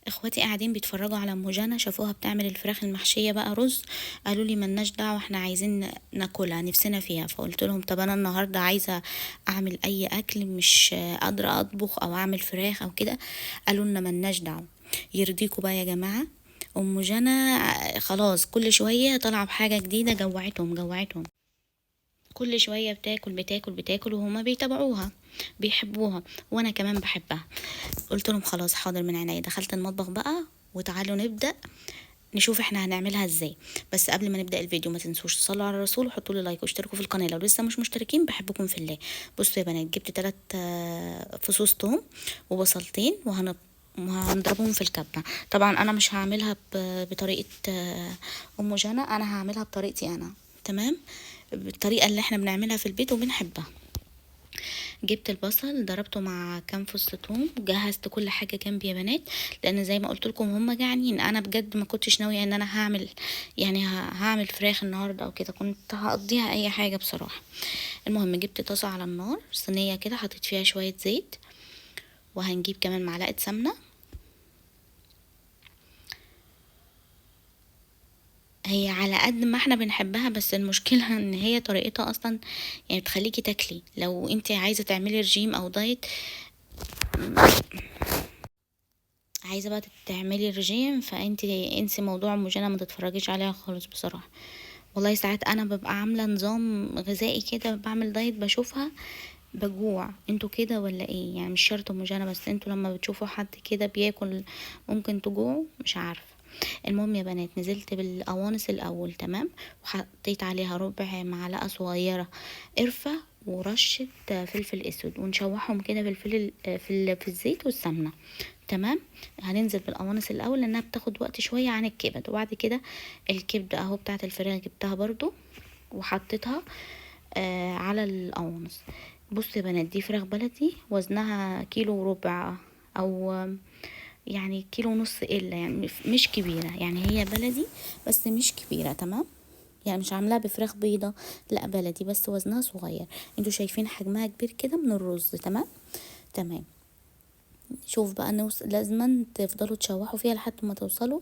اخواتي قاعدين بيتفرجوا على ام جنى، شافوها بتعمل الفراخ المحشيه بقى رز، قالوا لي ملناش دعوه احنا عايزين ناكلها نفسنا فيها. فقلت لهم طب انا النهارده عايزه اعمل اي اكل، مش قادرة اطبخ او اعمل فراخ او كده. قالوا لنا ملناش دعوه. يرضيكوا بقى يا جماعة، ام جنى خلاص كل شوية طالعه بحاجة جديدة، جوعتهم جوعتهم، كل شوية بتاكل بتاكل بتاكل، وهما بيتابعوها بيحبوها وانا كمان بحبها. قلت لهم خلاص حاضر من عينيا. دخلت المطبخ بقى وتعالوا نبدأ نشوف احنا هنعملها ازاي. بس قبل ما نبدأ الفيديو ما تنسوش تصلوا على الرسول وحطوا لي لايك واشتركوا في القناة لو لسه مش مشتركين، بحبكم في الله. بصوا يا بنات، جبت 3 فصوص توم وبصلتين وهنضربهم في الكبة. طبعا انا مش هعملها بطريقة ام جنى، انا هعملها بطريقتي انا، تمام، بالطريقة اللي احنا بنعملها في البيت وبنحبها. جبت البصل ضربته مع كام فص توم، جهزت كل حاجة جنبي يا بنات، لان زي ما قلت لكم هم جعانين. انا بجد ما كنتش ناوية ان انا هعمل، يعني هعمل فراخ النهاردة او كده، كنت هقضيها اي حاجة بصراحة. المهم جبت طاسة على النار، صينية كده، حطيت فيها شوية زيت، وهنجيب كمان معلقة سمنة. هي على قد ما احنا بنحبها، بس المشكلة ان هي طريقتها اصلا بتخليكي تاكلي. لو انت عايزة تعملي رجيم او دايت، عايزة بقى تعملي رجيم، فانت انسي موضوع ام جنى، ما تتفرجيش عليها خالص بصراحة. والله ساعات انا ببقى عاملة نظام غذائي كده، بعمل دايت، بشوفها بجوع. انتوا كده ولا ايه؟ مش شرط ام جنى، بس انتوا لما بتشوفوا حد كده بياكل ممكن تجوعوا، مش عارفة. المهم يا بنات، نزلت بالقوانص الاول، تمام، وحطيت عليها ربع معلقه صغيرة قرفه ورشه فلفل اسود، ونشوحهم كده في الزيت والسمنه، تمام. هننزل بالقوانص الاول لانها بتاخد وقت شوية عن الكبد، وبعد كده الكبده اهو بتاعه الفراخ جبتها برضو وحطيتها على القوانص. بصوا يا بنات، دي فراخ بلدي وزنها كيلو وربع او كيلو ونص الا، مش كبيرة، هي بلدي بس مش كبيرة، تمام. مش عاملاها بفراخ بيضة، لا بلدي بس وزنها صغير. انتوا شايفين حجمها كبير كده من الرز، تمام تمام. شوف بقى لازما تفضلوا تشوحوا فيها لحد ما توصلوا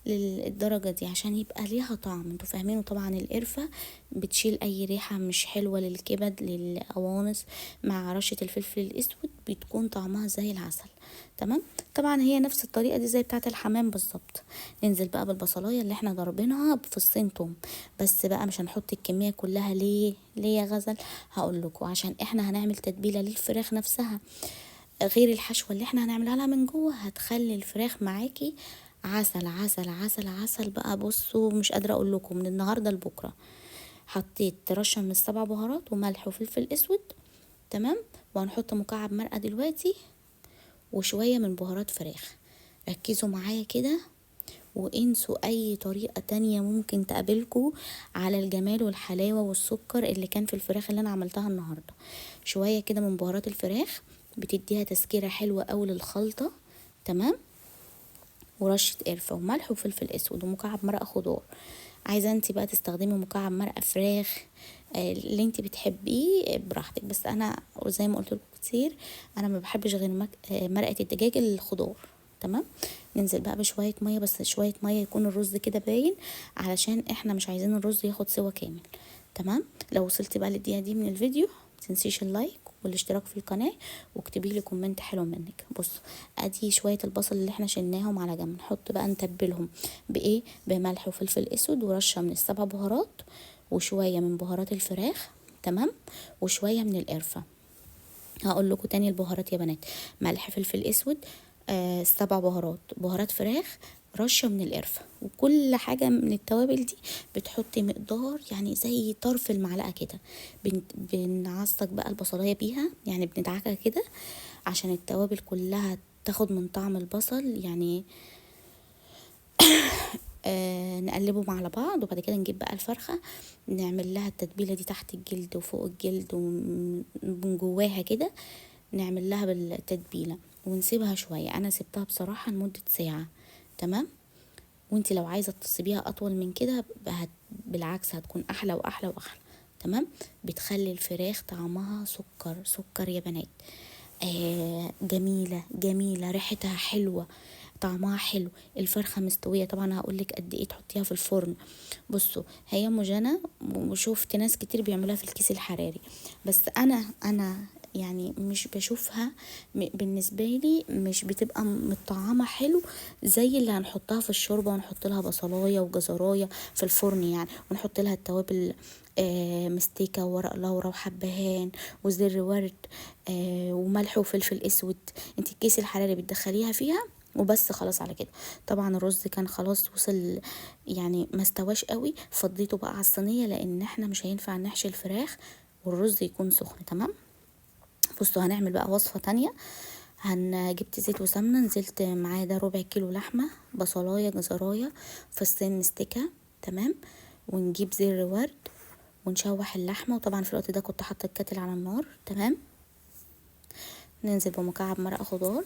للدرجة دي عشان يبقى ليها طعم، انتوا فاهمين. وطبعا القرفة بتشيل اي ريحة مش حلوة للكبد للقوانص، مع رشة الفلفل الاسود بتكون طعمها زي العسل، تمام. طبعا هي نفس الطريقة دي زي بتاعة الحمام بالظبط. ننزل بقى بالبصلاية اللي احنا ضربينها بفصين توم، بس بقى مش هنحط الكمية كلها. ليه؟ ليه يا غزل؟ هقول لكم، عشان احنا هنعمل تتبيلة للفراخ نفسها غير الحشوة اللي احنا هنعملها لها من جوه، هتخلي الفراخ معاكي عسل عسل عسل عسل بقى. بصوا مش قادرة اقول لكم، من النهاردة لبكرة. حطيت رشة من السبع بهارات وملح وفلفل اسود، تمام. وهنحط مكعب مرقة دلوقتي وشوية من بهارات فراخ. ركزوا معايا كده وانسوا اي طريقة تانية ممكن تقابلكوا على الجمال والحلاوة والسكر اللي كان في الفراخ اللي انا عملتها النهاردة. شوية كده من بهارات الفراخ بتديها تسكيرة حلوة قوي للخلطة، تمام. ورشة قرفة وملح وفلفل اسود ومكعب مرقة خضار. عايزة انت بقى تستخدمي مكعب مرقة فراخ، اللي انت بتحبيه براحتك، بس انا زي ما قلت لكم كتير انا ما بحبش غير مرقة الدجاج الخضار، تمام. ننزل بقى بشوية مية، بس شوية مية يكون الرز كده باين، علشان احنا مش عايزين الرز ياخد سوا كامل، تمام. لو وصلتي بقى للدقيقة دي من الفيديو متنسيش اللايك والاشتراك في القناة، واكتبي لي كومنت حلو منك. بصوا ادي شوية البصل اللي احنا شلناهم على جنب، نحط بقى نتبلهم بايه؟ بملح وفلفل اسود ورشة من السبع بهارات وشوية من بهارات الفراخ، تمام، وشوية من القرفة. هقول لكم تاني البهارات يا بنات: ملح، فلفل اسود، 7 بهارات، بهارات فراخ، رشة من القرفة. وكل حاجة من التوابل دي بتحطي مقدار زي طرف المعلقة كده. بنعصج بقى البصلاية بيها، بندعكها كده عشان التوابل كلها تاخد من طعم البصل، نقلبهم على بعض. وبعد كده نجيب بقى الفرخة نعمل لها التتبيلة دي تحت الجلد وفوق الجلد ومن جواها كده، نعمل لها بالتتبيلة ونسيبها شوية. أنا سبتها بصراحة لمدة ساعة، تمام. وانتي لو عايزة تسيبيها أطول من كده بالعكس هتكون أحلى وأحلى وأحلى، تمام. بتخلي الفراخ طعمها سكر سكر يا بنات، جميلة جميلة، ريحتها حلوة، طعمها حلو، الفرخه مستوية. طبعا هقولك قد ايه تحطيها في الفرن. بصوا هي ام جنى، وشوفت ناس كتير بيعملوها في الكيس الحراري، بس انا يعني مش بشوفها، بالنسبة لي مش بتبقى متطعمه حلو زي اللي هنحطها في الشوربة ونحط لها بصلايه وجزرايه في الفرن يعني، ونحط لها التوابل، مستيكه وورق لورا وحبهان وزر ورد، وملح وفلفل اسود. انت الكيس الحراري بتدخليها فيها وبس، خلاص على كده. طبعا الرز كان خلاص وصل، يعني ما استواش قوي، فضيته بقى على الصينية لان احنا مش هينفع نحشي الفراخ والرز يكون سخن. تمام. بصوا هنعمل بقى وصفة تانية. جبت زيت وسمنة، نزلت معاه ده ربع كيلو لحمة، بصلاية جزراية، فصين مستكة. تمام. ونجيب زر ورد ونشوح اللحمة، وطبعا في الوقت ده كنت حاطة الكاتل على النار. تمام. ننزل بمكعب مرقة خضار.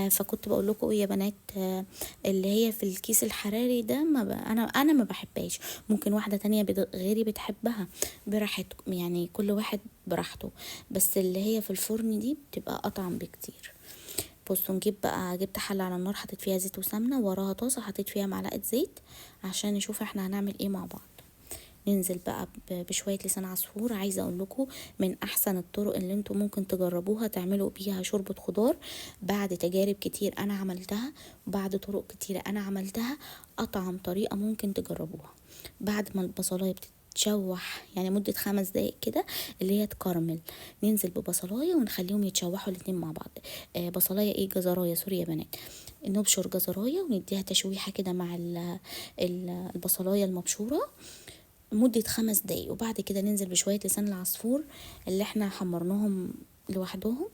فكنت بقول لكم ايه يا بنات، اللي هي في الكيس الحراري ده ما انا ما بحبهاش، ممكن واحدة تانية غيري بتحبها براحتكم، يعني كل واحد براحته، بس اللي هي في الفرن دي بتبقى اطعم بكتير. بصوا نجيب بقى، جبت حله على النار حطيت فيها زيت وسمنه، وراها طاسه حطيت فيها معلقه زيت عشان نشوف احنا هنعمل ايه مع بعض. ننزل بقى بشوية لسان عصفور. عايزة اقول لكم من احسن الطرق اللي انتم ممكن تجربوها تعملوا بيها شوربة خضار، بعد تجارب كتير انا عملتها، بعد طرق كتيرة انا عملتها، اطعم طريقة ممكن تجربوها. بعد ما البصلاية بتتشوح يعني مدة 5 دقايق كده اللي هي تكرمل، ننزل ببصلاية ونخليهم يتشوحوا الاتنين مع بعض. بصلاية ايه، جزراية، سوري يا بنات، نبشر جزراية ونديها تشويحة كده مع البصلاية المبشورة مدة 5 دقايق، وبعد كده ننزل بشوية لسان العصفور اللي احنا حمرناهم لوحدهم.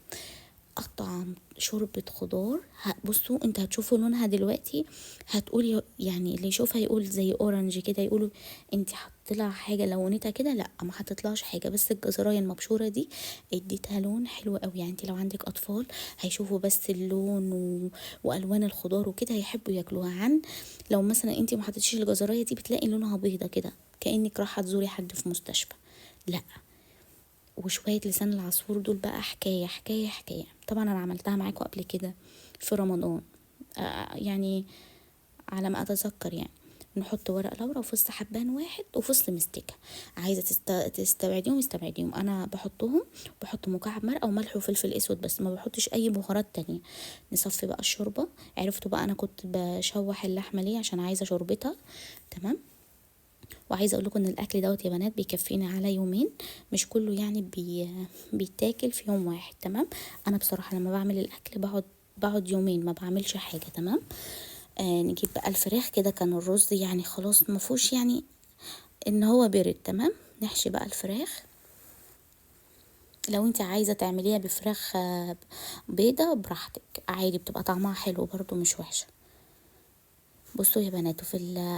اطعم شوربة خضار. بصوا انت هتشوفوا لونها دلوقتي، هتقولي يعني اللي يشوفها يقول زي orange كده، يقولوا انت حطيت لها حاجة لونتها كده، لا ما حطيتلهاش حاجة، بس الجزراية المبشورة دي اديتها لون حلو قوي. يعني انت لو عندك اطفال هيشوفوا بس اللون والوان الخضار وكده هيحبوا ياكلوها، عن لو مثلا انت ما حطيتيش الجزراية دي بتلاقي لونها بيضة كده كأنك رايحة تزوري حد في مستشفى. لا، وشوية لسان العصفور دول بقى حكاية حكاية حكاية. طبعا انا عملتها معاكم قبل كده في رمضان، يعني على ما اتذكر. يعني نحط ورق لورا وفص حبان واحد وفص مستكة، عايزة تستبعديهم استبعديهم، انا بحطهم، بحط مكعب مرقة وملح وفلفل اسود بس، ما بحطش اي بهارات تانية. نصفي بقى الشوربة. عرفتوا بقى انا كنت بشوح اللحمة ليه؟ عشان عايزة شوربتها. تمام. وعايزه اقول لكم ان الاكل دوت يا بنات بيكفينا على يومين، مش كله يعني بيتاكل في يوم واحد. تمام. انا بصراحة لما بعمل الاكل بقعد يومين ما بعملش حاجة. تمام. نجيب بقى الفراخ كده، كان الرز يعني خلاص ما فيهوش يعني ان هو برد. تمام. نحشي بقى الفراخ. لو انت عايزه تعمليها بفراخ بيضة براحتك عادي، بتبقى طعمها حلو برضو مش وحشة. بصوا يا بنات،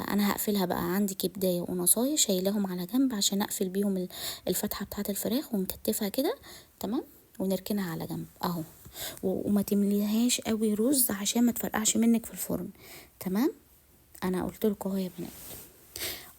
انا هقفلها بقى، عندي كبداية ونصايه شايلاهم على جنب عشان اقفل بيهم الفتحة بتاعه الفراخ، ونكتفها كده. تمام. ونركنها على جنب اهو، وما تمليهاش قوي رز عشان ما تفرقعش منك في الفرن. تمام. انا قلت لكم اهو يا بنات،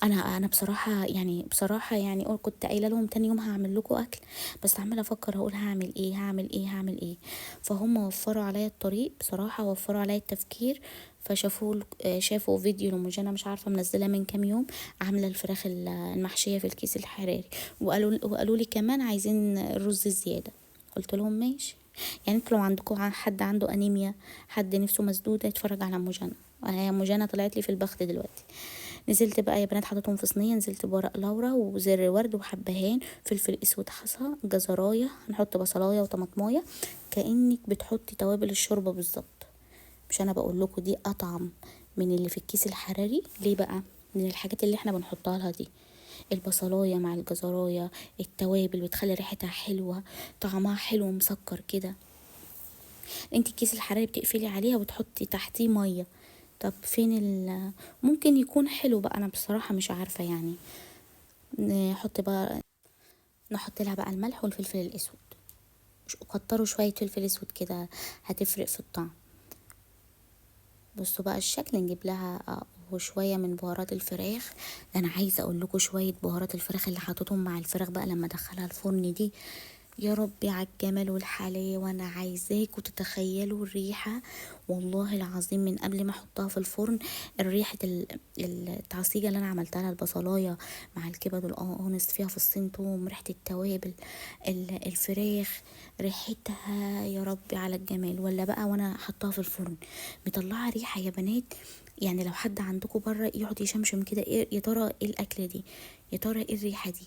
انا بصراحة يعني، بصراحة يعني كنت قايله لهم تاني يوم هعمل لكم اكل، بس عماله افكر هقول هعمل ايه، هعمل ايه، هعمل ايه، فهم وفروا عليا الطريق بصراحة، وفروا عليا التفكير. فشافوا شافوا فيديو لأم جنى مش عارفه منزله من كام يوم، عامله الفراخ المحشيه في الكيس الحراري، وقالوا لي كمان عايزين الرز زيادة. قلت لهم ماشي. يعني انتوا لو عندكم حد عنده انيميا، حد نفسه مسدودة، يتفرج على ام جنى. هي ام جنى طلعت لي في البخت دلوقتي. نزلت بقى يا بنات حطيتهم في صينية، نزلت بورق لورا وزر ورد وحبهان، فلفل اسود حصى، جزرايه، نحط بصلايه وطماطمايه، كانك بتحطي توابل الشوربة بالظبط. مش انا بقول لكم دي اطعم من اللي في الكيس الحراري؟ ليه بقى؟ من الحاجات اللي احنا بنحطها لها دي، البصلايه مع الجزرايه، التوابل بتخلي ريحتها حلوة، طعمها حلو مسكر كده. انت الكيس الحراري بتقفلي عليها وتحطي تحتيه مية، طب فين ممكن يكون حلو بقى، انا بصراحة مش عارفه. يعني نحط لها بقى الملح والفلفل الاسود، كتروا شوية فلفل اسود كده هتفرق في الطعم. بصوا بقى الشكل، نجيب لها وشوية من بهارات الفراخ. ده انا عايزه اقول لكم شوية بهارات الفراخ اللي حطيتهم مع الفراخ بقى لما ادخلها الفرن دي، يا ربي على الجمال والحلاوة. انا عايزاكوا تتخيلوا الريحة والله العظيم من قبل ما احطها في الفرن، الريحة التعصيجة اللي انا عملتها لها، البصلاية مع الكبد والقوانص فيها فصين توم، ريحة التوابل، الفراخ ريحتها يا ربي على الجمال. ولا بقى وانا حطاها في الفرن مطلعة ريحة يا بنات، يعني لو حد عندكم بره يقعد يشمشم كده، إيه يا ترى ايه الاكلة دي، يا ترى ايه الريحة دي.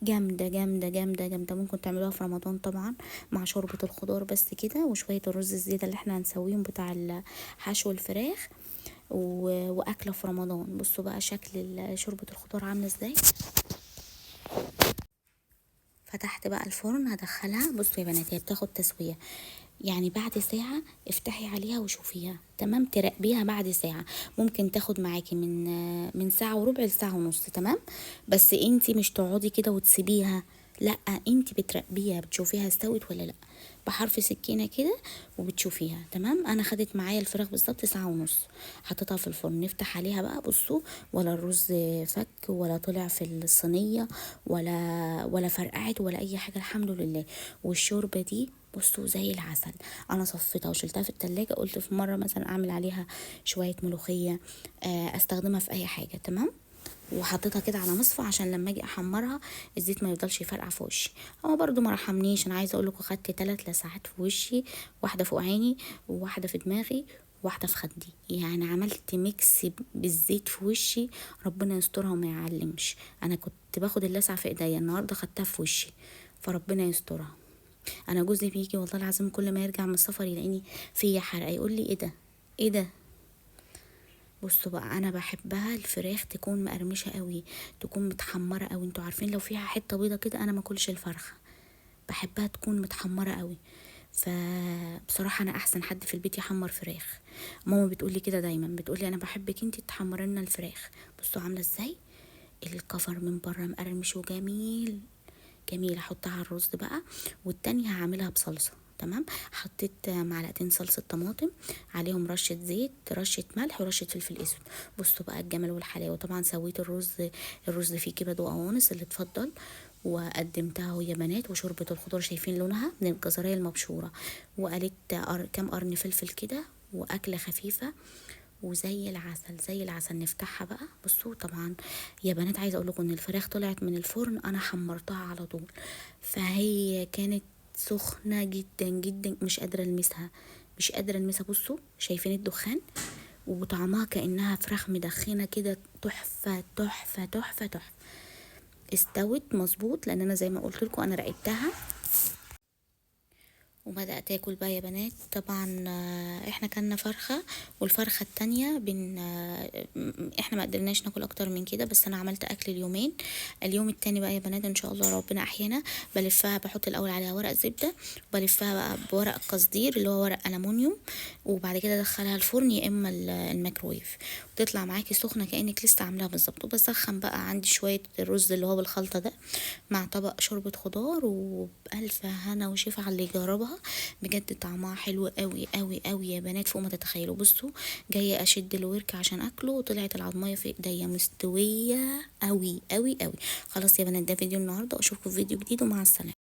جامدة جامدة جامدة جامدة. ممكن تعملوها في رمضان طبعا مع شوربة الخضار بس كده، وشوية الرز الزيادة اللي احنا هنسويهم بتاع حشو الفراخ، وأكلة في رمضان. بصوا بقى شكل شوربة الخضار عاملة ازاي. فتحت بقى الفرن هدخلها. بصوا يا بنات هي بتاخد تسوية، يعني بعد ساعة افتحي عليها وشوفيها، تمام؟ تراقبيها بعد ساعة، ممكن تاخد معاكي من ساعة وربع لساعة ونص، تمام؟ بس انتي مش تقعدي كده وتسيبيها، لا انتي بتراقبيها، بتشوفيها استوت ولا لا بحرف سكينة كده وبتشوفيها، تمام؟ انا خدت معايا الفراخ بالظبط ساعة ونص، حطيتها في الفرن. نفتح عليها بقى، بصوا ولا الرز فك ولا طلع في الصينية ولا فرقعت ولا اي حاجة، الحمد لله. والشوربة دي بصوا زي العسل، انا صفيتها وشلتها في التلاجة، قلت في مرة مثلا اعمل عليها شوية ملوخية، استخدمها في اي حاجة، تمام؟ وحطيتها كده على مصفى عشان لما اجي احمرها الزيت ما يفضلش يفرقع في وشي. هو برضو ما رحمنيش، انا عايزه اقول لكم خدت 3 لسعات في وشي، واحدة فوق عيني وواحدة في دماغي وواحدة في خدي، يعني عملت mix بالزيت في وشي، ربنا يسترها وما يعلمش. انا كنت باخد اللسعه في ايديا، النهارده خدتها في وشي، فربنا يسترها. انا جوزي بيجي والله العظيم كل ما يرجع من السفر يلاقيني فيا حرقه، يقول لي ايه ده ايه ده. بصوا بقى انا بحبها الفراخ تكون مقرمشه قوي، تكون متحمره قوي، انتوا عارفين لو فيها حتة بيضة كده انا ما اكلش الفرخه، بحبها تكون متحمره قوي. فبصراحة انا احسن حد في البيت يحمر فراخ، ماما بتقولي كده دايما، بتقولي انا بحبك انتي تحمري لنا الفراخ. بصوا عامله ازاي الكفر من بره مقرمش وجميل جميل. احطها على الرز بقى، والتانية هعملها بصلصه، تمام؟ حطيت معلقتين صلصه طماطم، عليهم رشه زيت، رشه ملح، ورشه فلفل اسود. بصوا بقى الجمال والحلاوه. طبعا سويت الرز فيه كبد وقوانص اللي اتفضل، وقدمتها اهو يا بنات. وشوربه الخضار شايفين لونها من الجزريه المبشوره، وقلت كام قرن فلفل كده، واكله خفيفة وزي العسل زي العسل. نفتحها بقى. بصوا طبعا يا بنات عايزه اقول لكم ان الفراخ طلعت من الفرن انا حمرتها على طول، فهي كانت سخنة جدا جدا، مش قادرة المسها، مش قادرة المسها. بصوا شايفين الدخان، وطعمها كانها فراخ مدخنه كده، تحفة تحفة تحفة تحفة. استوت مظبوط، لان انا زي ما قلت لكم انا راقبتها. وبدأت اكل بقى يا بنات. طبعا احنا كلنا فرخة، والفرخة التانية احنا ما قدرناش ناكل اكتر من كده، بس انا عملت اكل اليومين. اليوم التاني بقى يا بنات ان شاء الله ربنا احيانا بلفها، بحط الاول عليها ورق زبدة، وبلفها بقى بورق قصدير اللي هو ورق ألمونيوم، وبعد كده ادخلها الفرن يا اما الميكرويف، وتطلع معاكي سخنة كأنك لسه عاملاها بالظبط. وبسخن بقى عندي شوية الرز اللي هو بالخلطة ده مع طبق شوربة خضار، وبألف هنا وشفا على اللي يجربها، بجد طعمها حلو قوي قوي قوي يا بنات فوق ما تتخيلوا. بصوا جاية اشد الورك عشان اكله، وطلعت العظميه في ايديا مستوية قوي قوي قوي. خلاص يا بنات ده فيديو النهارده، اشوفكم في فيديو جديد، ومع السلامة.